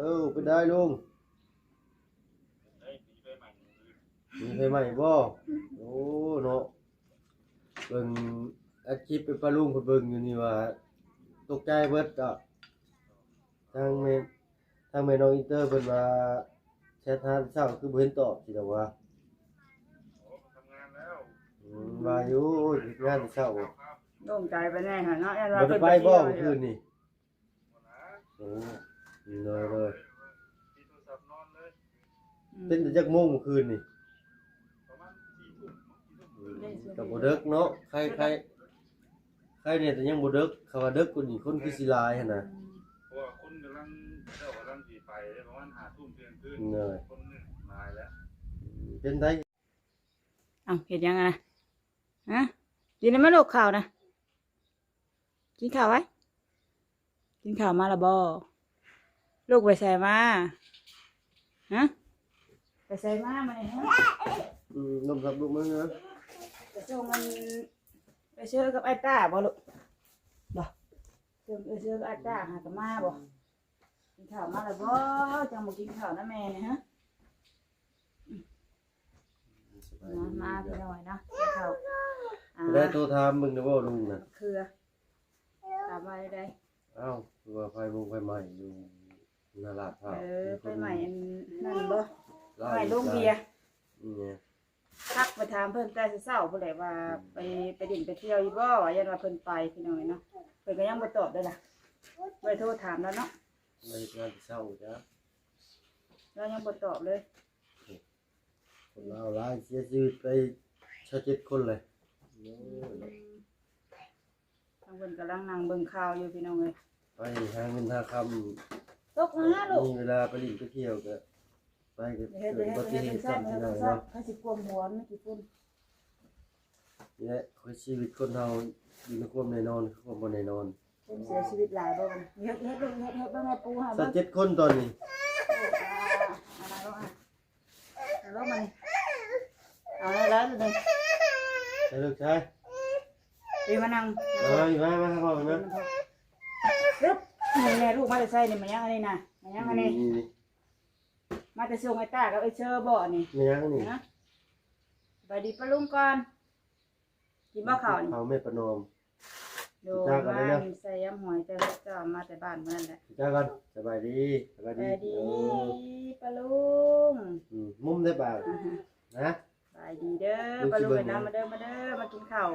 ເອີ ເປັນໄດລຸງ? ມີໄຟໄໝ້ບໍ່? ໂອ້ ເນາະ ເບິ່ງອັດຄລິບໄປປະລຸງເພິ່ນເບິ່ງຢູ່ນີ້ວ່າ ຕົກໃຈເບິດເນາະ. ທາງແມ່ ທາງແມ່ນ້ອງອິນເຕີເພິ່ນວ່າແຊັດຫາແຕ່ເຊົ້າຄືບໍ່ເຫັນຕອບ ຊິດອກວ່າ ອືມ ວ່າຢູ່ເຮັດງານແຕ່ເຊົ້າ ໂລ່ງໃຈໄປແດ່ຫັ້ນເນາະ ຢ້ານວ່າ ບໍ່ໄດ້ໄປບໍ່ເມື່ອຄືນນີ້? ໂອ້ ໂດຍ ໂດຍ ອືມ ເປັນແຕ່ຈັກໂມງເມື່ອຄືນນີ້? ປະມານສີ່ທຸ່ມ ອືມ ກໍບໍ່ເດິກເນາະ ໃຄ ໃຄ ໃຄແດ່ແຕ່ຍັງບໍ່ເດິກ ຄັນວ່າເດິກກວ່ານີ້ຄົນຄືຊິຫຼາຍຫັ້ນນະ ອືມ ເພາະວ່າຄົນກຳລັງ ເຂົາເຈົ້າກຳລັງຊິໄປເດ້ ປະມານຫ້າທຸ່ມ ທ່ຽງຄືນ ໂດຍ ຄົນຫຼາຍແລ້ວ ອືມ ເປັນໃດ? ເອົ້າ ເຮັດຫຍັງຫັ້ນນະ? ຮະ ກິນແລ້ວມາລູກ ເຂົ້ານະ ກິນເຂົ້າໄວ້ ກິນເຂົ້າມາແລ້ວບໍ່? ລູກໄປໃສມາ? ຮະ ໄປໃສມາມື້ນີ້? ອືມ ລົມທັບລູກມານະ ໄປສົ່ງອັນ ໄປເຊີກັບອ້າຍຕ້າບໍ່ລູກ? ບໍ່ ເຊີກັບອ້າຍຕ້າຫາກະມາບໍ່? ກິນເຂົ້າມາແລ້ວບໍ່? ຈັ່ງບໍ່ກິນເຂົ້ານຳແມ່ນີ້ ຮະ? ມາ ມາພີ່ນ້ອງເນາະ ກິນເຂົ້າ ອ່າ ໄດ້ໂທຖາມເບິ່ງແດ່ບໍ່ລຸງນະ? ເຄືອ ຖາມວ່າໃດ? ອ້າວ ຄືວ່າໄຟມົງໄຟໄໝ້ຢູ່ນະລາດພ້າວ ເອີ ມີຄົນ ໄຟໄໝ້ອັນນັ້ນບໍ່? ໄໝ້ໂລງເບຍ ອືມ ທັກໄປຖາມເພິ່ນແຕ່ເຊົ້າພຸ້ນແຫຼະວ່າ ອືມ ໄປ ໄປຫຼິ້ນໄປທ່ຽວຢູ່ບໍ່? ຢ້ານວ່າເພິ່ນໄປພີ່ນ້ອງເນາະ ເພິ່ນກໍຍັງບໍ່ຕອບເດ້ລະ ໄວ້ໂທຖາມລາວເນາະ ໄປເຮັດງານແຕ່ເຊົ້າຈ້ະ ລາວຍັງບໍ່ຕອບເລີຍ. ຄົນລາວຫຼາຍ ເສຍຊີວິດໄປຊາວເຈັດຄົນເລີຍ ອືມ ທາງເພິ່ນກຳລັງນັ່ງເບິ່ງຂ່າວຢູ່ພີ່ນ້ອງເອີຍ ໄປຫາເງິນຫາຄຳ ຕົກມາລູກ ມີເວລາໄປຫຼິ້ນໄປທ່ຽວກໍໄປກໍເກີດອຸບັດຕິເຫດຊ້ຳພີ່ນ້ອງເນາະ ໃຜຊິກວມຫົວມັນຊິຝຸ່ນ ນີ້ແຫຼະ ຄືຊີວິດຄົນເຮົາຢູ່ໃນຄວາມແນ່ນອນ ຄືຄວາມບໍ່ແນ່ນອນ. ຄົນເສຍຊີວິດຫຼາຍບໍ່ບັດນີ້? ເຮັດ ເຮັດ ເຮັດ ເຮັດ ເບິ່ງແມ່ປູຫາ ຊາວເຈັດຄົນຕອນນີ້ ເອີ ເອົາລົງມານີ້ ເອົາແລ້ວນີ້ ໃສ່ລູກຊາຍ ປີມານັ່ງ ເອີ ມາ ມາ ມາ ມາ ມາ ປຶບ ນີ້ແມ່ລູກມາແຕ່ໃສນີ້? ມາຫຍັງອັນນີ້ນະ? ມາຫຍັງອັນນີ້? ນີ້ ນີ້ ມາແຕ່ສົ່ງໄອ້ຕ້າກັບໄອ້ເຊີບໍ່ນີ້? ແມ່ນຫຍັງນີ້? ຮະ? ສະບາຍດີປ້າລຸງກ່ອນ. ກິນບໍ່ເຂົ້ານີ້? ເຂົ້າແມ່ປະນອມ. ໂດຍ ມາໃສ່ຢາມຫອຍ ເຈົ້າ ເຈົ້າມາແຕ່ບ້ານມື້ນັ້ນແຫຼະ. ເຈົ້າກ່ອນ. ສະບາຍດີ. ສະບາຍດີ. ສະບາຍດີ ເອີ ປ້າລຸງ. ອືມ ມຸມໄດ້ປາກ. ອາຮະ ນະ? ສະບາຍດີເດີ ປ້າລຸງເອີຍນະ. ມາເດີ ມາເດີ ມາກິນເຂົ້າ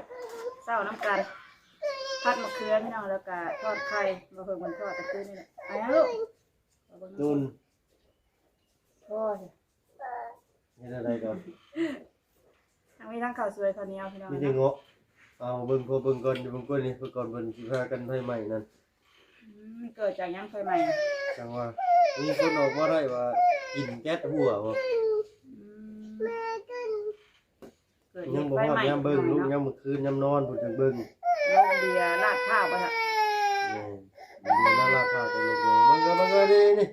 ເຊົ້ານຳກັນ. ຜັດມະເຂືອພີ່ນ້ອງ ແລ້ວກະທອດໄຂ່. ບໍ່ເພິ່ງມັນທອດແຕ່ຄືນນີ້ແຫຼະ. ເອົາຫຍັງລູກ? ຕຸ່ນ. ໂອ້ຍ ເຮັດແນວໃດກ່ອນ? ທັງມີທັງເຂົ້າສວຍເຂົ້າໜຽວພີ່ນ້ອງ ມີແຕ່ເງາະ. ເອົາເບິ່ງ ຂໍເບິ່ງກ່ອນ ເບິ່ງກ່ອນນີ້ ເບິ່ງກ່ອນເພິ່ນຊິພາກັນໄຟໄໝ້ນັ້ນ. ອືມ ເກີດຈາກຫຍັງໄຟໄໝ້? ຈັ່ງວ່າ ມີຄົນອອກມາໄດ້ວ່າກິນແກັສຮົ່ວບໍ່? ອືມ ເກີດເຫດໄຟໄໝ້. ຍັງບໍ່ຮອດຍາມເບິ່ງລູກ ຍາມມື້ຄືນຍາມນອນພຸ້ນຈັ່ງເບິ່ງ. ໂລງເບຍລາດພ້າວບໍ່ທະ? ແມ່ນ ໂລງເບຍລາດພ້າວຈັ່ງເບິ່ງ. ເບິ່ງເບິ່ງນີ້ ນີ້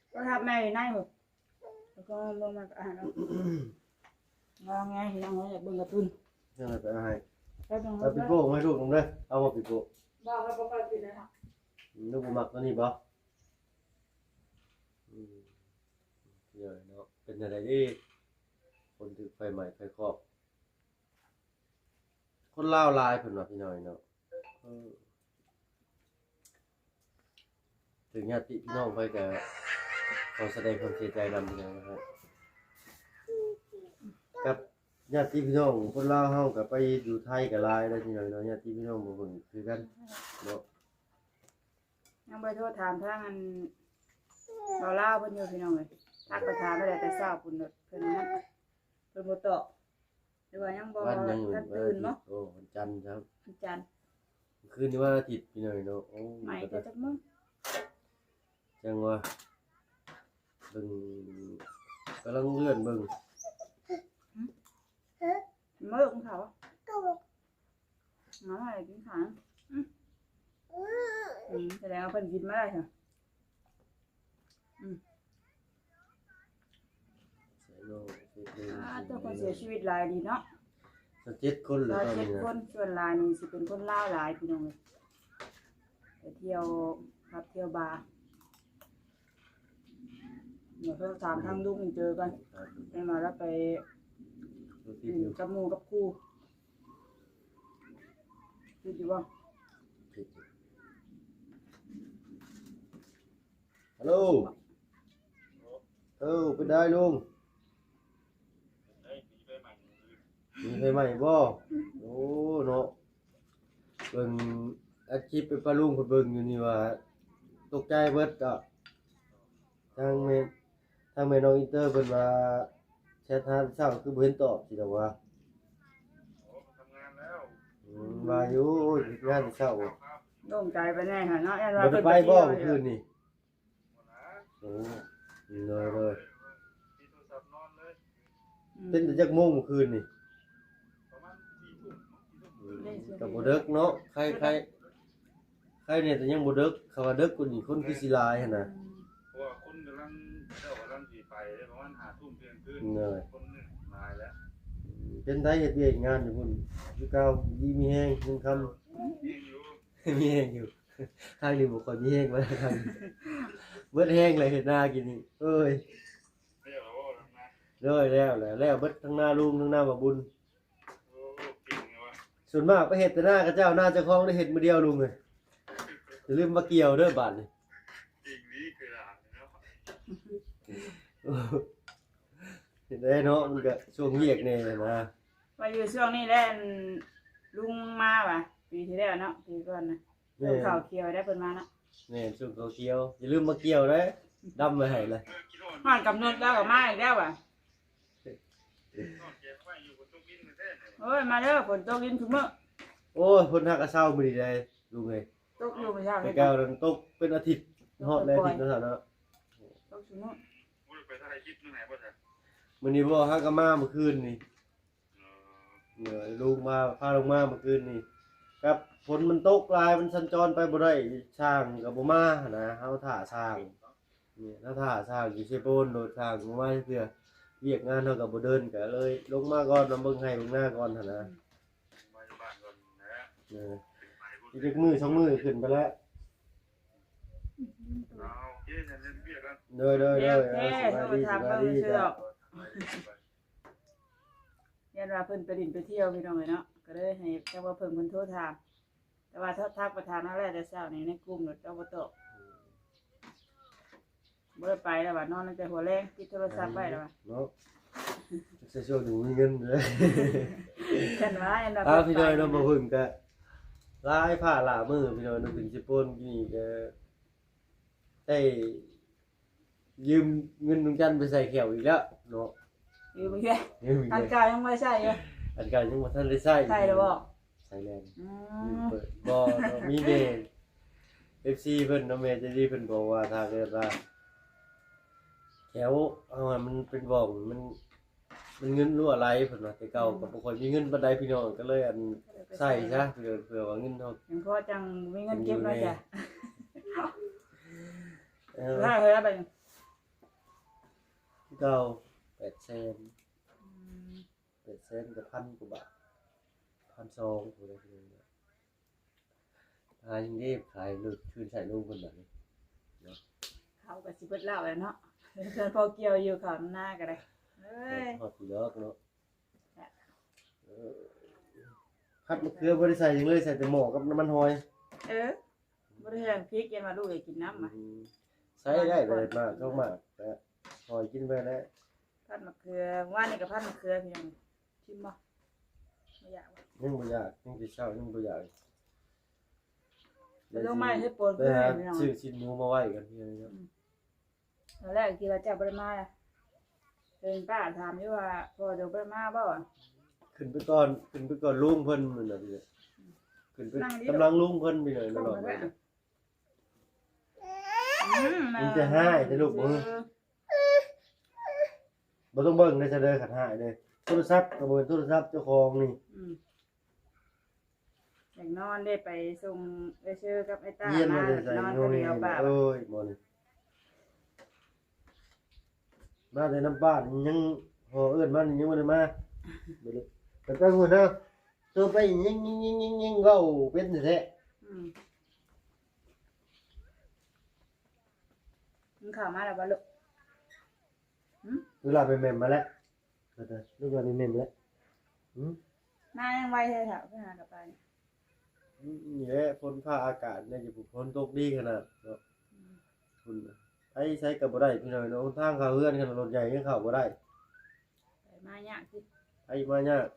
ໂທລະທັດແມ່ຢູ່ໃນພຸ້ນ. ແລ້ວກໍລົງມາກໍອ່ານເອົາ ງອແງພີ່ນ້ອງເອີຍ ຢາກເບິ່ງກາຕູນ. ຈັ່ງໃດໄປເອົາໃຫ້ ໄປເບິ່ງ ເອົາປີໂປ້ມາໃຫ້ລູກນຳເດີ. ເອົາບໍ່ປີໂປ້? ບໍ່ ຂ້ອຍບໍ່ຄ່ອຍກິນນະ. ອືມ ລູກບໍ່ມັກຕົວນີ້ບໍ່? ອືມ ເອີ ເນາະ ເປັນຈັ່ງໃດເດ ຄົນຖືກໄຟໄໝ້ໄຟຄອກ. ຄົນລາວຫຼາຍເພິ່ນວ່າພີ່ນ້ອງເນາະ. ເອີ ເຖິງຍາດຕິພີ່ນ້ອງໃຜກໍຂໍສະແດງຄວາມເສຍໃຈນຳພີ່ນ້ອງນະຄັບ. ກັບຍາດຕິພີ່ນ້ອງຄົນລາວເຮົາກໍໄປຢູ່ໄທກໍຫຼາຍແລ້ວພີ່ນ້ອງເນາະ. ຍາດຕິພີ່ນ້ອງບໍ່ເບິ່ງຄືກັນເນາະ. ຍັງບໍ່ໄດ້ໂທຖາມທາງອັນ ເວົ້າລາວເພິ່ນຢູ່ພີ່ນ້ອງເອີຍ. ທັກໄປຖາມແລ້ວແຕ່ເຊົ້າພຸ້ນ ເພິ່ນນັ້ນ ເພິ່ນບໍ່ຕອບ. ຫຼືວ່າຍັງບໍ່ ວັນຫຍັງ? ທັນຕື່ນບໍ່? ວັນອາທິດ. ໂອ້ ວັນຈັນຊ້ຳ. ວັນຈັນ. ຄືນນີ້ວັນອາທິດພີ່ນ້ອງເນາະ. ໂອ້ ໄໝ້ແຕ່ຈັກໂມງ? ຈັ່ງວ່າ ເບິ່ງ ກຳລັງເລື່ອນເບິ່ງ. ຫຶ? ເບິ່ງເຂົາ ມາໃຫ້ກິນຂາວ. ອືມ ອືມ ສະແດງວ່າເພິ່ນກິນມາໄດ້ຫະ. ອືມ ອ່າ ເຈົ້າ ຄົນເສຍຊີວິດຫຼາຍດີເນາະ. ຊາວເຈັດຄົນເລີຍ ຊາວເຈັດຄົນ. ສ່ວນຫຼາຍນີ້ຊິເປັນຄົນລາວຫຼາຍພີ່ນ້ອງເອີຍ ໄປທ່ຽວຜັບທ່ຽວບາ. ດຽວໂທຖາມທາງລຸງເຈີກັນ ແມ່ນວ່າລາວໄປຫຼິ້ນກັບໝູ່ກັບຄູ່ ຕິດຢູ່ບໍ່? ຮາໂລ ເອີ ເປັນໃດລຸງ? ມີໄຟໄໝ້ບໍ່? ໂອ້ ເນາະ ເບິ່ງອັດຄລິບໄປປະລຸງເພິ່ນເບິ່ງຢູ່ນີ້ວ່າ ຕົກໃຈເບິດເນາະ ທາງແມ່ ທາງແມ່ນ້ອງອິນເຕີເພິ່ນວ່າແຊັດຫາແຕ່ເຊົ້າຄືບໍ່ເຫັນຕອບ ຊິດອກວ່າ ອືມ ວ່າຢູ່ເຮັດງານແຕ່ເຊົ້າ ໂລ່ງໃຈໄປແດ່ຫັ້ນເນາະ ຢ້ານວ່າເພິ່ນໄປທ່ຽວ ບໍ່ໄດ້ໄປບໍ່ມື້ຄືນນີ້? ໂອ້ ໂດຍໆ ອືມ ເປັນແຕ່ຈັກໂມງມື້ຄືນນີ້? ອືມ ກໍບໍ່ເດິກເນາະ ໃຄ ໃຄ ໃຄແດ່ ແຕ່ຍັງບໍ່ເດິກ ຄັນວ່າເດິກກວ່ານີ້ຄົນຄືຊິຫຼາຍຫັ້ນນະ ອືມ ເພາະວ່າຄົນກຳລັງ ເຂົາເຈົ້າກຳລັງຊິໄປເດ້ ປະມານຫ້າທຸ່ມທ່ຽງຄືນ ໂດຍ ຄົນຫຼາຍແລ້ວ ອືມ ເປັນໃດເຮັດວຽກເຮັດງານຢູ່ພຸ້ນ ຢູ່ເກົ່າ ຢູ່ດີມີແຮງ ເງິນຄຳ ມີແຮງຢູ່ ມີແຮງຢູ່ ທາງນີ້ບໍ່ຄ່ອຍມີແຮງປານໃດ ເບິດແຮງແລ້ວເຮັດນາກີ້ນີ້ ເອີຍ ແລ້ວແລ້ວ ແລ້ວ ແລ້ວເບິດທັງນາລຸງ ທັງນາບ່າວບຸນ ໂອ້ ເກັ່ງແທ້ວ່າ ສ່ວນມາກໄປເຮັດແຕ່ນາເຂົາເຈົ້າ ນາເຈົ້າຂອງໄດ້ເຮັດມື້ດຽວລຸງເອີຍ ຢ່າລືມມາກ່ຽວເດີບາດນີ້ ເກັ່ງດີຄືຫຼານເນາະ ເຮັດໄດ້ເນາະ ມັນກະຊ່ວງວຽກແດ່ນະ ວ່າຢູ່ຊ່ວງນີ້ແຫຼະ ອັນ ລຸງມາວ່າ ປີທີ່ແລ້ວເນາະ ປີກ່ອນນະ ແມ່ນ ຊ່ວງເຂົ້າຂຽວໄດ້ເພິ່ນມາເນາະ ແມ່ນ ຊ່ວງເຂົ້າຂຽວ ຢ່າລືມມາກ່ຽວເດີ ດຳໄວ້ໃຫ້ລະ ຮອດກຳນົດລາວກໍມາອີກແລ້ວວ່າ ໂອ້ຍ ມາເດີ ຝົນຕົກລິນຊຸມື້ ໂອ້ຍ ຝົນຫາກະເຊົາມື້ນີ້ໄດ໋ລຸງເອີຍ ຕົກຢູ່ມື້ເຊົ້າ ແຕ່ເກົ່ານັ້ນຕົກເປັນອາທິດ ຮອດຫຼາຍອາທິດເນາະ ເນາະ ຕົກຊຸມື້ ມື້ນີ້ບໍ່ ຫາກະມາມື້ຄືນນີ້ ເອີ ເອີ ລຸງມາ ພາລົງມາມື້ຄືນນີ້ ກັບຝົນມັນຕົກຫຼາຍ ມັນສັນຈອນໄປບໍ່ໄດ້ ຊ່າງກໍບໍ່ມາຫັ້ນນະ ເຮົາຖ້າຊ່າງ ນີ້ ເຮົາຖ້າຊ່າງຢູ່ເຊໂປນ ໂດຍຊ່າງບໍ່ມາເທື່ອ ວຽກງານເຮົາກໍບໍ່ເດີນ ກໍເລີຍລົງມາກ່ອນ ມາເບິ່ງໄຮ່ເບິ່ງນາກ່ອນຫັ້ນນະ ເອີ ອີກຈັກມື້ສອງມື້ຂຶ້ນໄປແລ້ວ ໂດຍ ໂດຍ ໂດຍ ໂອເຄ ເອີ ສະບາຍດີ ສະບາຍດີ ເອີ ຢ້ານວ່າເພິ່ນໄປຫຼິ້ນໄປທ່ຽວພີ່ນ້ອງເອີຍເນາະ ກໍເລີຍໃຫ້ທາງບ່າວເພິ່ງເພິ່ນໂທຖາມ ແຕ່ວ່າທັກໄປຖາມລາວແລ້ວແຕ່ເຊົ້ານີ້ໃນກຸ່ມໂລດ ເຈົ້າບໍ່ຕອບ ບໍ່ໄດ້ໄປແລ້ວວ່າ ນອນຕັ້ງແຕ່ຫົວແລງ ປິດໂທລະສັບໄວ້ແລ້ວວ່າ ເນາະ ໃສ່ຊ່ວງນີ້ມີເງິນເດີ ຄັນວ່າ ອັນວ່າ ອ່າ ພີ່ນ້ອງເນາະ ບໍ່ເພິ່ງກະຫຼາຍພາລະມື້ ພີ່ນ້ອງເນາະ ຂຶ້ນຊິໂປນນີ້ກະ ໄດ້ຢືມເງິນລຸງຈັນໄປໃສ່ແຂ້ວອີກແລ້ວເນາະ ຢືມອີກແລ້ວ ຢືມອີກແລ້ວ ອັນເກົ່າຍັງບໍ່ໄດ້ໃຊ້ຢູ່ ອັນເກົ່າຍັງບໍ່ທັນໄດ້ໃຊ້ ໃຊ້ແລ້ວບໍ່? ໃຊ້ແລ້ວ ອືມ ບໍ່ ມີແຕ່ເອັຟຊີເພິ່ນເນາະ ແມ່ໃຈດີເພິ່ນບອກວ່າ ຖ້າເກີດວ່າແຂ້ວເຮົາມັນເປັນຫວ່ອງ ມັນ ມັນເງິນຮົ່ວໄຫຼເພິ່ນວ່າ ແຕ່ເກົ່າ ອືມ ກໍບໍ່ຄ່ອຍມີເງິນປານໃດພີ່ນ້ອງ ກໍເລີຍອັນ ກໍເລີຍໄປໃສ່ ໃສ່ຊະ ເພື່ອ ເພື່ອວ່າເງິນເຮົາ ຈັ່ງພໍຈັ່ງມີເງິນເກັບເນາະ ເອີ ຫຼາຍເທົ່າໃດບັດນີ້? ຄືເກົ່າ ແປດແສນ ອືມ ແປດແສນກັບພັນກວ່າບາດ ພັນສອງ ຜູ້ໃດຜູ້ໜຶ່ງ ຫາຫຍັງເດ້ ຂາຍລົດຄືນໃຊ້ລຸງເພິ່ນບາດນີ້ເນາະ ເຂົ້າກໍຊິເບິດແລ້ວແຫຼະເນາະ ເພິ່ນພໍກ່ຽວຢູ່ເຂົ້ານາກໍໄດ້ ເອີຍ ຮອດຢູ່ດອກເນາະ ເອີ ຜັດມະເຂືອບໍ່ໄດ້ໃສ່ຫຍັງເລີຍ ໃສ່ແຕ່ໝໍ້ກັບນ້ຳມັນຫອຍ ເອີ ບໍ່ໄດ້ໃສ່ພລິກ ຢ້ານວ່າລູກຢາກກິນນ້ຳ ອືມ ໃສ່ໄດ້ເລີຍ ໝາກສອງໝາກ ແຕ່ຫອຍກິນໄປແລ້ວ ຜັດມະເຂືອ ວານນີ້ກໍຜັດມະເຂືອ ພີ່ນ້ອງ ຊິມບໍ່? ບໍ່ຢາກບໍ່? ຍັງບໍ່ຢາກ ຍັງແຕ່ເຊົ້າ ຍັງບໍ່ຢາກ ໄປລົງມາເຮັດໂປນ ໄປຫາ ຄື ພີ່ນ້ອງ ຊື້ຊີ້ນໝູມາໄວ້ກ່ອນ ພີ່ນ້ອງ ອືມ ຕອນແລກຄິດວ່າເຈົ້າບໍ່ໄດ້ມາ ເຫັນປ້າຖາມຢູ່ວ່າ ພໍ່ເຈົ້າບໍ່ໄດ້ມາບໍ່? ຂຶ້ນໄປກ່ອນ ຂຶ້ນໄປກ່ອນລຸງເພິ່ນ ມື້ນັ້ນ ອືມ ຂຶ້ນໄປ ນັ່ງດີ ກຳລັງລຸງເພິ່ນ ພີ່ນ້ອງ ມາຫຼອດ ອືມ ມັນຈະຮ້າຍແທ້ລູກ ເອີ ບໍ່ຕ້ອງເບິ່ງເດີ ຊະເດີ ຄັນຮ້າຍເດີ ໂທລະສັບກໍບໍ່ແມ່ນໂທລະສັບເຈົ້າຂອງນີ້ ອືມ ຢາກນອນເດ້ ໄປສົ່ງເອື້ອຍເຊີກັບອ້າຍຕ້າ ຮຽນມາແຕ່ໃສ ມານອນຜູ້ດຽວ ໂອ້ຍ ບໍ່ນີ້ ມາແຕ່ນຳບ້ານ ຍັງ ພໍເອີ້ນມານີ້ຍັງບໍ່ໄດ້ມາ ແຕ່ໄປພຸ້ນນະ ໂທໄປຍິງໆໆໆ ເວົ້າເປັນແທ້ໆ ອືມ ກິນເຂົ້າມາແລ້ວບໍ່ລູກ? ອືມ ລູກຫຼານແມ່ມໆມາແລ້ວ ລູກຫຼານແມ່ມໆແລ້ວ ອືມ ມາຍັງໄວແທ້ເຖົ້າ ໄປຫາກັບປານີ້ ອືມ ນີ້ແຫຼະ ຝົນຟ້າອາກາດແດ່ຢູ່ ຝົນຕົກດີຂະໜາດເນາະ ອືມ ໄປໃສກໍບໍ່ໄດ້ພີ່ນ້ອງເນາະ ຫົນທາງເຂົ້າເຮືອນຂະໜາດລົດໃຫຍ່ຍັງເຂົ້າບໍ່ໄດ້ ໄປມາຍາກຕິ ໄປມາຍາກ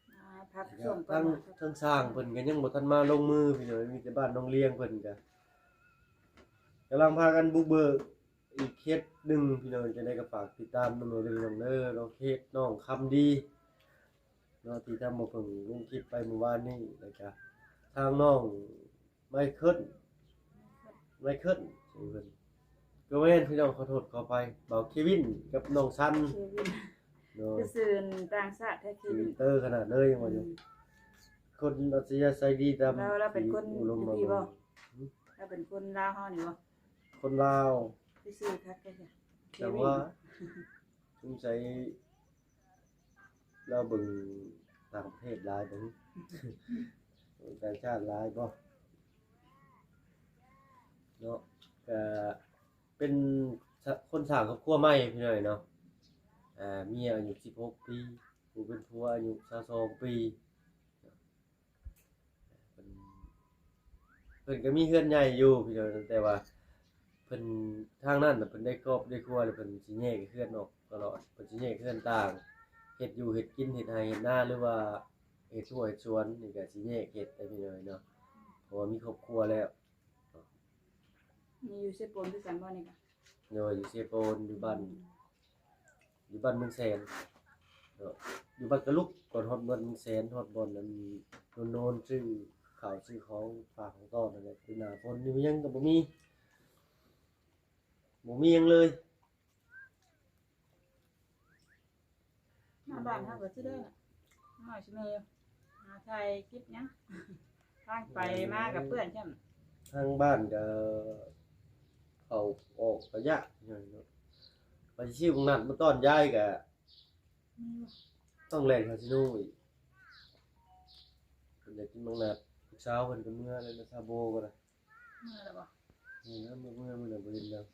ມາພັກຊ່ວງກ່ອນ ທາງ ເນາະ ທາງຊ່າງເພິ່ນກໍຍັງບໍ່ທັນມາລົງມືພີ່ນ້ອງ ມີແຕ່ບ້ານໜອງລຽງເພິ່ນກໍກຳລັງພາກັນບຸກເບີກອີກເຂດໜຶ່ງພີ່ນ້ອງ ຈັ່ງໃດກໍຝາກຕິດຕາມນຳແດ່ເດີພີ່ນ້ອງເດີ ເນາະ ເຂດໜອງຄຳດີເນາະ ທີ່ທາງບ່າວເພິ່ງລົງຄລິບໄປມື້ວານນີ້ ແລ້ວກໍທາງນ້ອງ ໄມເຄິນ ໄມເຄິນ ຊື່ເພິ່ນ ກໍແມ່ນພີ່ນ້ອງ ຂໍໂທດຂໍອະໄພ ບ່າວເຄວິນກັບນ້ອງຊັນ ເຄວິນ ໂດຍ ຄືຊື່ຕ່າງຊາດແທ້ ເຄວິນ ຊື່ອິນເຕີຂະໜາດເລີຍ ຍັງວ່າຢູ່ ອືມ ຄົນອັດສະຍະໄສດີຕາມ ລາວ ລາວເປັນຄົນຢູ່ພີ້ບໍ່? ຫຶ? ລາວເປັນຄົນລາວເຮົານີ້ບໍ່? ຄົນລາວ ຄືຊື່ຄັກແທ້ ແຕ່ວ່າ ເຄວິນ ສົງໄສລາວເບິ່ງຕ່າງປະເທດຫຼາຍບໍ່ ເບິ່ງຕ່າງຊາດຫຼາຍບໍ່ເນາະ ກະເປັນ ສະ ຄົນສ້າງຄອບຄົວໃໝ່ພີ່ນ້ອງເນາະ ອາ ເມຍອາຍຸສິບຫົກປີ ຜູ້ເປັນຜົວອາຍຸຊາວສອງປີ. ເພິ່ນ ເພິ່ນກໍມີເຮືອນໃຫຍ່ຢູ່ພີ່ນ້ອງ ແຕ່ວ່າເພິ່ນ ທາງນັ້ນນະ ເພິ່ນໄດ້ຄອບໄດ້ຄົວແລ້ວ ເພິ່ນຊິແຍກເຮືອນອອກຕະຫຼອດ ເພິ່ນຊິແຍກເຮືອນຕ່າງ ເຮັດຢູ່ເຮັດກິນ ເຮັດໄຮ່ເຮັດນາ ຫຼືວ່າເຮັດຮົ້ວເຮັດສວນນີ້ ກໍຊິແຍກເຮັດໄດ້ພີ່ນ້ອງເນາະ ເພາະວ່າມີຄອບຄົວແລ້ວ. ນີ້ຢູ່ເຊໂປນຄືກັນບໍ່ນີ້ກະ? ໂດຍ ຢູ່ເຊໂປນ ຢູ່ບ້ານ ອືມ ຢູ່ບ້ານເມືອງແສນເນາະ ຢູ່ບ້ານກະລຸກ ກ່ອນຮອດບ້ານເມືອງແສນ ຮອດບ່ອນອັນໂນນໆ ຊື້ເຂົ້າຊື້ຂອງຝາກຂອງຕ້ອນນັ້ນແຫຼະ ຄືໜ້າຝົນນີ້ມັນຫຍັງກໍບໍ່ມີ ບໍ່ມີຫຍັງເລີຍ. ມາບ້ານເຮົາກໍຊິໄດ້ລະ ນ້ອຍຊິແມ່ຢູ່ ຫາຖ່າຍຄລິບຫຍັງ ທາງໄປມາກໍເປື້ອນຊ້ຳ ທາງບ້ານກໍເຂົ້າອອກກໍຍາກ ວ່າຊິຊື້ບັກນັດມາຕ້ອນຍາຍກໍ ອືມ ຕ້ອງແລ່ນຄາສິໂນອີກ ເພິ່ນຢາກກິນບັກນັດ ລູກສາວເພິ່ນກໍເມືອແລ້ວ ຊາໂບກໍໄດ້ ເມືອແລ້ວບໍ່? ເມືອແລ້ວ ເມືອ ເມືອ ເມືອ ບໍ່ເຫັນແລ້ວ.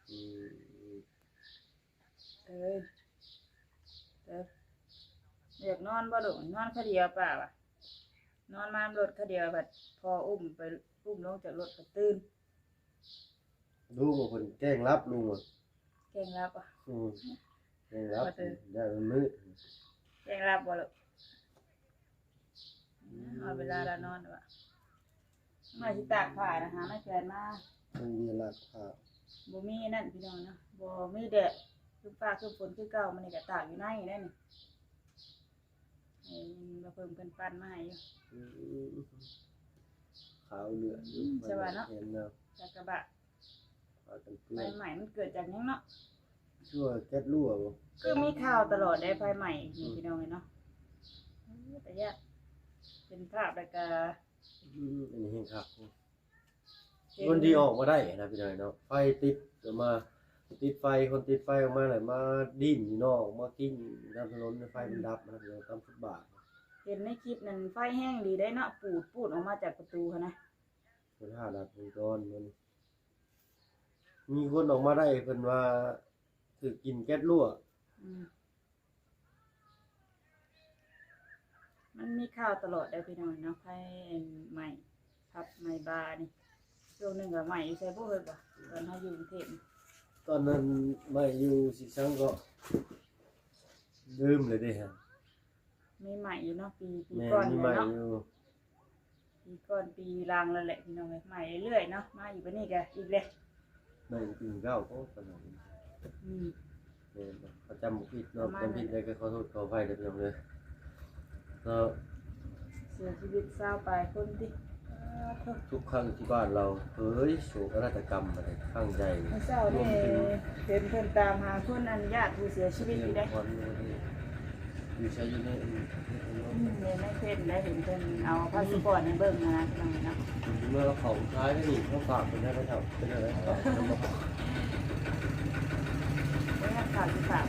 ອືມ ເອີ ເອີ ຢາກນອນບໍ່ລູກ? ນອນຄາດຽວປ້າວ່າ ນອນມາລົດຄາດຽວ ບັດພໍ່ອຸ້ມໄປ ອຸ້ມລົງຈາກລົດກໍຕື່ນ. ລຸງວ່າເພິ່ນແກ້ງຫຼັບ ລຸງວ່າ ແກ້ງຫຼັບ ອືມ ແກ້ງຫຼັບ ຢ້ານມັນມືດ ແກ້ງຫຼັບບໍ່ລູກ? ອືມ ຮອດເວລາລາວນອນແລ້ວ ມາຊິຕາກຜ້ານະ ຫາໄມ້ແຂວນມາ ມັນມີລາກຜ້າ ບໍ່ມີນັ້ນພີ່ນ້ອງເນາະ ບໍ່ມີແດດ ຄືຟ້າຄືຝົນຄືເກົ່າ ມື້ນີ້ກໍຕາກຢູ່ໃນໄດ້ນີ້ ເອີ ບໍ່ເພິ່ງເພິ່ນປັ່ນມາໃຫ້ຢູ່ ອືມ ຂາວເຫຼືອດຢູ່ ອືມ ສະຫວ່າງເນາະ ແມ່ນແລ້ວ ຈັກກະບະ ພາກັນເປື້ອນ ໄຟໄໝ້ມັນເກີດຈາກຫຍັງເນາະ? ຄືວ່າແກັສຮົ່ວບໍ່? ຄືມີຂ່າວຕະຫຼອດເດ້ ໄຟໄໝ້ນີ້ ອືມ ພີ່ນ້ອງເອີຍເນາະ ເອີ ຕາຢ້ານ ເປັນພາບແລ້ວກະ ອືມ ອັນນີ້ແຮງຄັກ ເຫັນ ຄົນທີ່ອອກມາໄດ້ນະ ພີ່ນ້ອງເນາະ ໄຟຕິດ ມາຕິດໄຟ ຄົນຕິດໄຟອອກມາແລ້ວ ມາດີ້ນຢູ່ນອກ ມາກິນຕາມຖະໜົນ ໄຟມັນດັບນະ ພີ່ນ້ອງ ຕາມຟຸດບາດ ເຫັນໃນຄລິບນັ້ນ ໄຟແຮງດີເດ້ເນາະ ປູດໆ ອອກມາຈາກປະຕູຫັ້ນນະ ເພິ່ນຫາດັບວົງຈອນມັນ ມີຄົນອອກມາໄດ້ ເພິ່ນວ່າຖືກກິນແກັສຮົ່ວ ອືມ ມັນມີຂ່າວຕະຫຼອດເດ້ພີ່ນ້ອງເນາະ ໄຟໄໝ້ຜັບໄໝ້ບານີ້ ຊ່ວງໜຶ່ງກໍໄໝ້ຢູ່ໃສບໍ່ເຮີ້ຍ ຕອນເຮົາຢູ່ກຸງເທບ ຕອນນັ້ນໄໝ້ຢູ່ສີສັງກໍລືມແລ້ວເດ້ ມີໃໝ່ຢູ່ເນາະ ປີ ປີ ແມ່ນ ກ່ອນ ມີໃໝ່ເນາະ ຢູ່ ປີກ່ອນປີຫຼັງແລ້ວແຫຼະພີ່ນ້ອງເອີຍ ໃໝ່ເລື້ອຍໆເນາະ ມາອີກບັດນີ້ກໍອີກແລ້ວ ໃໝ່ປີເກົ່າກໍປານນັ້ນ ອືມ ແມ່ນບໍ່ ເຂົາຈຳບໍ່ຜິດເນາະ ປະມານນັ້ນ ຈຳຜິດໄດ້ກໍຂໍໂທດຂໍອະໄພເດີພີ່ນ້ອງເດີ ເນາະ ເສຍຊີວິດຊາວປາຍຄົນຕິ ທຸກຄັ້ງທີ່ບ້ານລາວເຜີຍໂສກະນາດຕະກຳມາແຕ່ຄັ້ງໃຫຍ່ ມື້ເຊົ້ານີ້ເຫັນເພິ່ນຕາມຫາຄົນອັນຍາດຜູ້ເສຍຊີວິດຢູ່ເດ້ ຢູ່ໃສ ຢູ່ໃນ ອືມ ໃນເຟສໄດ້ເຫັນເພິ່ນເອົາພາສະປອດໃຫ້ເບິ່ງຫັ້ນນະ ພີ່ນ້ອງເນາະ ເພິ່ນຊິເມືອເອົາເຂົ້າຂາຍໄດ້ນີ້ ເຂົາຝາກເພິ່ນໄດ້ໄດ້ເຈົ້າ ເພິ່ນບໍ່ ບໍ່ຢາກຝາກຊິຝາກ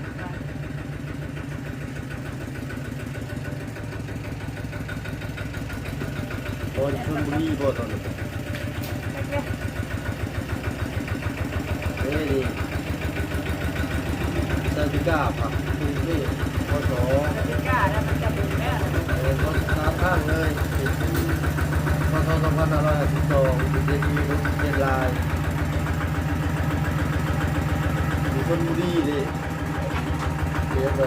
ບໍ່ຢູ່ຊົນບຸລີບໍ່ຕອນນັ້ນ? ຈັກແຫຼະ ກາພັກກຸງເທບ ພ.ສ. ອາເມລິກາແລ້ວມັນຈະບຸນແລ້ວ ເອີ ສາມຄັ້ງເລີຍ ພ.ສ. ສອງພັນຫ້າຮ້ອຍຫ້າສິບສອງ ເປັນເສດຖີລົງເຈັດລາຍ ຢູ່ຊົນບຸລີເດ້. ເອີ ຮຽບຮ້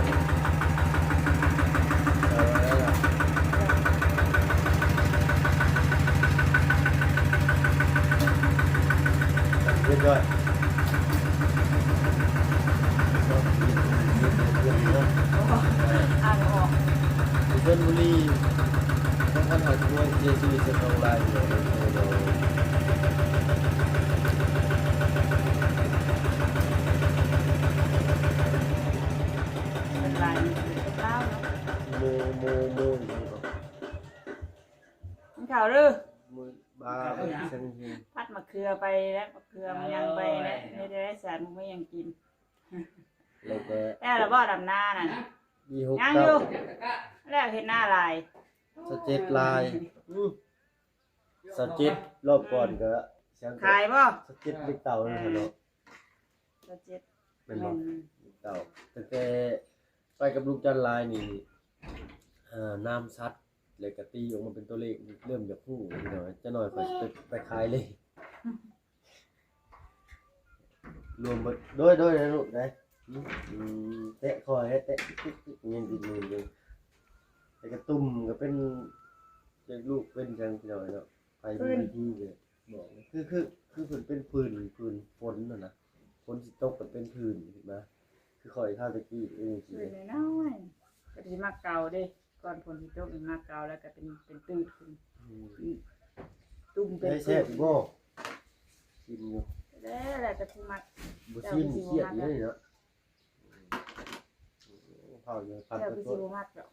ອຍ ອ່ານອອກ ຊົນບຸລີ ສອງພັນຫ້າຮ້ອຍ ເສຍຊີວິດສອງລາຍ. ເປັນລາຍ ເປັນລາວເນາະ ໂມ ໂມ ໂມ ຫຍັງເກາະ ກິນເຂົ້າເດີ້ ມື້ບ່າຍ ຜັດມະເຂືອໄປແລ້ວ ມະເຂືອມັນຍັງໄປແລ້ວ ເຮັດໄດ້ສານບໍ່ມີຫຍັງກິນ ແລ້ວແຕ່ ແລ້ວລະບໍ່ດຳນານັ້ນ ປີຫົກເກົ້າ ຍັງຢູ່ ແລ້ວເຮັດນາຫຼາຍ ຊາວເຈັດລາຍ ອື ຊາວເຈັດ ລອບກ່ອນກໍ ຂາຍບໍ່ ຊາວເຈັດ ເລັກເຕົ່ານັ້ນເນາະ ຊາວເຈັດ ແມ່ນບໍ່ ແມ່ນໆ ເຕົ່າ ຕັ້ງແຕ່ໄປກັບລຸງຈັນຫຼາຍນີ້ ເອີ ນາມສັດ ແລ້ວກໍຕີອອກມາເປັນຕົວເລກ ເລີ່ມຢາກຮູ້ພີ່ນ້ອງ ຈັກໜ້ອຍຂ້ອຍຊິໄປ ໄປຂາຍເລີຍ ລວມເບິດ ໂດຍ ໂດຍ ໂດຍ ລູກ ໄດ້ ອື ອື ແຕະຄໍແທ້ ແຕະ ຕຶກໆ ຍັງຕິດມືຢູ່ ແລ້ວກໍຕຸ່ມກໍເປັນ ຈັກລູກເປັນຫຍັງພີ່ນ້ອງເນາະ ໃຜມີວິທີກໍບອກ ຄື ຄື ຄືເພິ່ນເປັນຜື່ນ ຜື່ນຝົນຫັ້ນນະ ຝົນຊິຕົກກໍເປັນຜື່ນຂຶ້ນມາ ຄືຂ້ອຍຄາວແຕ່ກີ້ເປັນຈັ່ງຊີ້ ຜື່ນນ້ອຍໆ ກໍຊິມາເກົາເດ້ ກ່ອນຝົນຊິຕົກນີ້ມາເກົາ ແລ້ວກໍເປັນ ເປັນຕື້ດຂຶ້ນ ອື ຕຸ່ມເປັນ ໄດ້ແຊບຢູ່ບໍ່ ຊີມຢູ່ ແລ້ວ ແລ້ວແຕ່ຜູ້ມັກ ບໍ່ຊີມນີ້ຄຽດຢູ່ເດ້ເນາະ ເຜົາຢູ່ ເຈົ້າຄືຊິບໍ່ມັກດອກ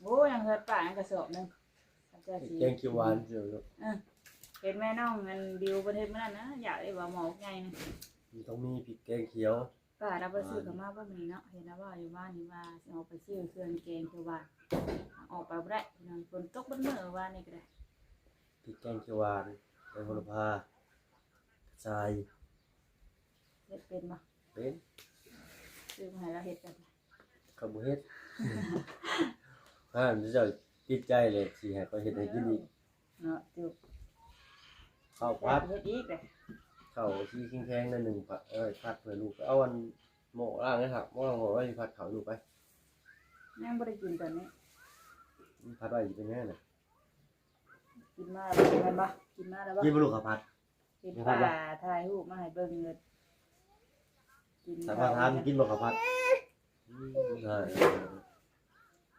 ໂອ້ ຍັງເຮືອນປ້າຍັງກະສອບໜຶ່ງ ເຈົ້າຊິ ແກງຂຽວຫວານ ເອີ ເຫັນແມ່ນ້ອງອັນ ບິວເພິ່ນເຮັດມື້ນັ້ນນະ ຢາກໄດ້ວ່າໝໍ້ໃຫຍ່ນະ ມັນຕ້ອງມີພິກແກງຂຽວ ປ້າລາວໄປຊື້ເຂົ້າມາບໍ່ມື້ນີ້ເນາະ ເຫັນລາວເວົ້າຢູ່ວ່ານີ້ວ່າຊິອອກໄປຊື້ເຄື່ອງແກງຂຽວຫວານ ອອກໄປບໍ່ໄດ້ພີ່ນ້ອງ ຝົນຕົກເບິດມື້ວານນີ້ກໍໄດ້ ພິກແກງຂຽວຫວານ ໃບໂຫລະພາ ກະຊາຍ ເຮັດເປັນບໍ່? ເປັນ ຊື້ມາໃຫ້ລາວເຮັດກັນ ຂ້ອຍບໍ່ເຮັດ ຫ້າມເຈົ້າຕິດໃຈເລີຍ ຊິໃຫ້ຂ້ອຍເຮັດໃຫ້ກິນອີກເນາະ ຈຸ ເຂົ້າຜັດ ເຮັດອີກເດ້ ເຂົ້າຊິແຂງໆ ໜ້ອຍໜຶ່ງ ເອີ ຜັດເພື່ອລູກ ເອົາອັນ ໝໍ້ລ້າງໃຫ້ຄັກ ໝໍ້ລ້າງ ໝໍ້ໄວ້ພັດເຂົ້າລູກໄປ ຍັງບໍ່ໄດ້ກິນຕອນນີ້ ພັດໄວ້ຊິເປັນຫຍັງນະ ກິນມາແລ້ວບໍ່ ແມ່ນບໍ່ ກິນມາແລ້ວບໍ່ ກິນບໍ່ລູກເຂົ້າຜັດ ເຫັນປ້າຖ່າຍຮູບມາໃຫ້ເບິ່ງເລີຍ ກິນ ສາມາດຖາມກິນບໍ່ເຂົ້າຜັດ ອື ໄດ້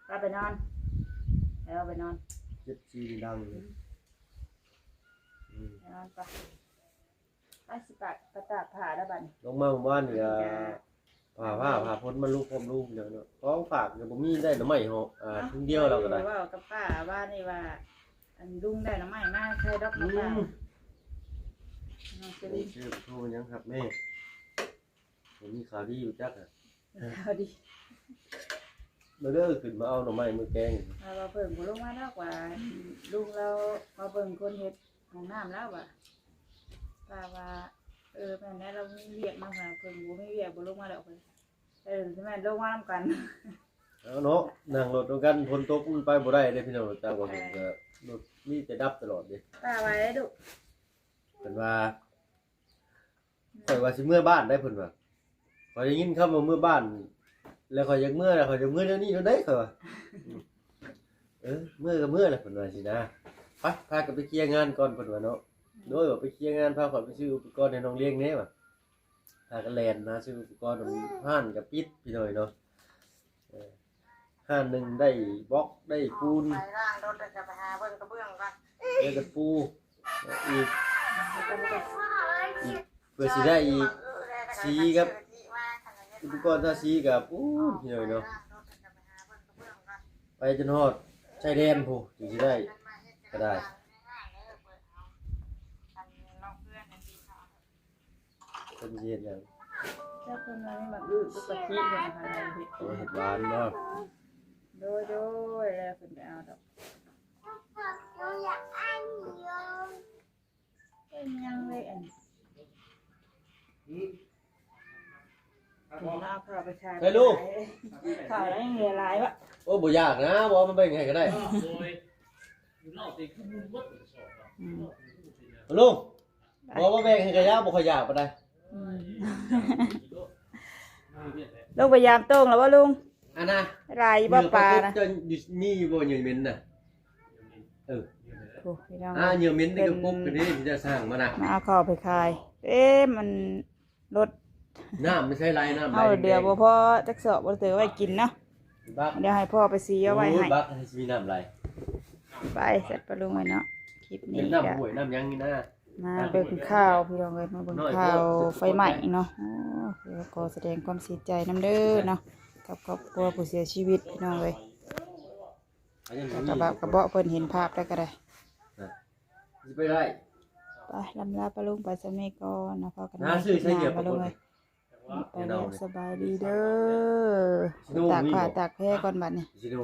ໄປ ໄປນອນ ແລ້ວໄປນອນ ເຈັບຊີ້ດັງ ອື ໄປນອນໄປ ໄປຊິປະ ໄປຕາກຜ້າແລ້ວບັດນີ້ ລົງມາມື້ວານນີ້ກໍ ນີ້ກໍ ຜ້າ ຜ້າ ຜ້າຝົນມາລຸກພ້ອມລຸກເນາະ ຂອງຝາກກໍບໍ່ມີ ໄດ້ໜໍ່ໄມ້ເຫາະ ອ່າ ເອົ້າ ຖົງດຽວລາວກໍໄດ້ ເວົ້າກັບປ້າວານນີ້ວ່າ ອັນ ລຸງໄດ້ໜໍ່ໄມ້ມາໃສ່ດອກ ອື ມາຝາກ ນ້ອງເຊລີນ ເຊີນໂທຫຍັງຄັກແນ່ ບໍ່ມີຂ່າວດີບໍ່ຈັກ ຂ່າວດີ ມາເດີ ຂຶ້ນມາເອົາໜໍ່ໄມ້ມື້ແກງ ວ່າ ວ່າເພິ່ນບໍ່ລົງມາດອກ ວ່າລຸງລາວມາເບິ່ງຄົນເຮັດຫ້ອງນ້ຳແລ້ວວ່າ ວ່າ ວ່າ ເອີ ແມ່ນແລ້ວ ລາວມີວຽກນຳ ວ່າເພິ່ນບໍ່ມີວຽກ ບໍ່ລົງມາດອກ ເອີ ຊິແມ່ນລົງມານຳກັນ ເອົາເນາະ ນັ່ງລົດນຳກັນ ຝົນຕົກມັນໄປບໍ່ໄດ້ເດ້ພີ່ນ້ອງ ຈາກວ່າເຫັນກໍລົດມີແຕ່ດັບຕະຫຼອດເດ້ ປ້າວ່າໄດ໋ດຸ ເພິ່ນວ່າ ຂ້ອຍວ່າຊິເມືອບ້ານໄດ໋ ເພິ່ນວ່າ ຂ້ອຍໄດ້ຍິນຄຳວ່າເມືອບ້ານ ແລ້ວຂ້ອຍຢາກເມືອ ແລ້ວຂ້ອຍຢາກເມືອດຽວນີ້ໂລດໄດ໋ ຂ້ອຍວ່າ ເອີ ເມືອກໍເມືອແຫຼະ ເພິ່ນວ່າຊີ້ນະ ໄປ ພາກັນໄປເຄຍງານກ່ອນ ເພິ່ນວ່າເນາະ ໂດຍ ວ່າໄປເຄຍງານ ພາຂ້ອຍໄປຊື້ອຸປະກອນໃຫ້ນ້ອງລ້ຽງແດ່ວ່າ ພາກັນແລ່ນຫາຊື້ອຸປະກອນ ຮ້ານກໍປິດ ພີ່ນ້ອງເນາະ ເອີ ຮ້ານໜຶ່ງໄດ້ບລັອກ ໄດ້ປູນ ໄປລ້າງລົດ ແລ້ວກໍໄປຫາເບິ່ງກະເບື້ອງກ່ອນ ແລ້ວກໍປູອີກ ອີກ ເພື່ອຊິໄດ້ອີກ ສີກັບອຸປະກອນທາສີກັບ ໂອ້ຍ ພີ່ນ້ອງເນາະ ໄປຈົນຮອດຊາຍແດນພຸ້ນ ຈຶ່ງຊິໄດ້ກໍໄດ້ ເພິ່ນຊິເຮັດຫຍັງ? ຈັກເພິ່ນວ່າມີໝາກອຶດ ກະທິເພິ່ນຫາເຮັດ ເອົາເຮັດຫວານເນາະ ໂດຍ ໂດຍ ແລ້ວເພິ່ນໄປເອົາດອກ ເປັນຫຍັງເລີຍອັນນີ້ ໄປ ເອົາເຂົ້າໄປຂາຍ ໃສ່ລູກ ເຂົ້າແລ້ວຍັງເຫຼືອຫຼາຍວະ ໂອ້ ບໍ່ຢາກນະ ບໍ່ເອົາມາແບ່ງໃຫ້ກໍໄດ້ ອືມ ລຸງ ບໍ່ມາແບ່ງໃຫ້ກະຢາ ບໍ່ຄ່ອຍຢາກປານໃດ ອືມ ລົງໄປຢາມໂຕ່ງແລ້ວບໍ່ລຸງ? ອັນນະ ຫຼາຍຢູ່ບໍ່ປານະ? ເຫຍື່ອປາກົບເຈົ້າຢູ່ ມີຢູ່ບໍ່ເຫຍື່ອເໝັນນະ? ເອີ ໂອ້ ພີ່ນ້ອງ ອ່າ ເຫຍື່ອເໝັນນີ້ກໍກົບກັນເດ້ ທີ່ເຈົ້າສ້າງມານະ ມາເອົາເຂົ້າໄປຂາຍ ເອີ ມັນລົດ ນ້ຳມັນໃຊ້ຫຼາຍ ນ້ຳຫຼາຍ ເຮົາເຫຼືອບໍ່ພໍຈັກສອບ ບໍ່ເຕີໄວ້ກິນເນາະ ບັກ ດຽວໃຫ້ພໍ່ໄປສີເອົາໄວ້ໃຫ້ ໂອ້ຍ ບັກໃຫ້ຊິມີນ້ຳຫຼາຍ ໄປ ສັດປະລຸງເອີຍເນາະ ຄລິບນີ້ ເປັນນ້ຳຫ້ວຍນ້ຳຫຍັງນີ້ນະ ມາເບິ່ງຂ່າວ ພີ່ນ້ອງເອີຍ ມາເບິ່ງຂ່າວໄຟໄໝ້ເນາະ ໂອ້ ກໍສະແດງຄວາມເສຍໃຈນຳເດີເນາະ ກັບຄອບຄົວຜູ້ເສຍຊີວິດ ພີ່ນ້ອງເອີຍ ກະບາບກະເບາະ ເພິ່ນເຫັນພາບແລ້ວກະໄດ້ ຊິໄປໄດ້ ໄປ ລຳລາປະລຸງໄປສ່ຳນີ້ກ່ອນເນາະ ພໍກັນໃໝ່ຄລິບໜ້າປະລຸງເອີຍ ໄປແລ້ວ ສະບາຍດີເດີ ຕາກຜ້າຕາກແພກ່ອນບັດນີ້ ຊິໂນ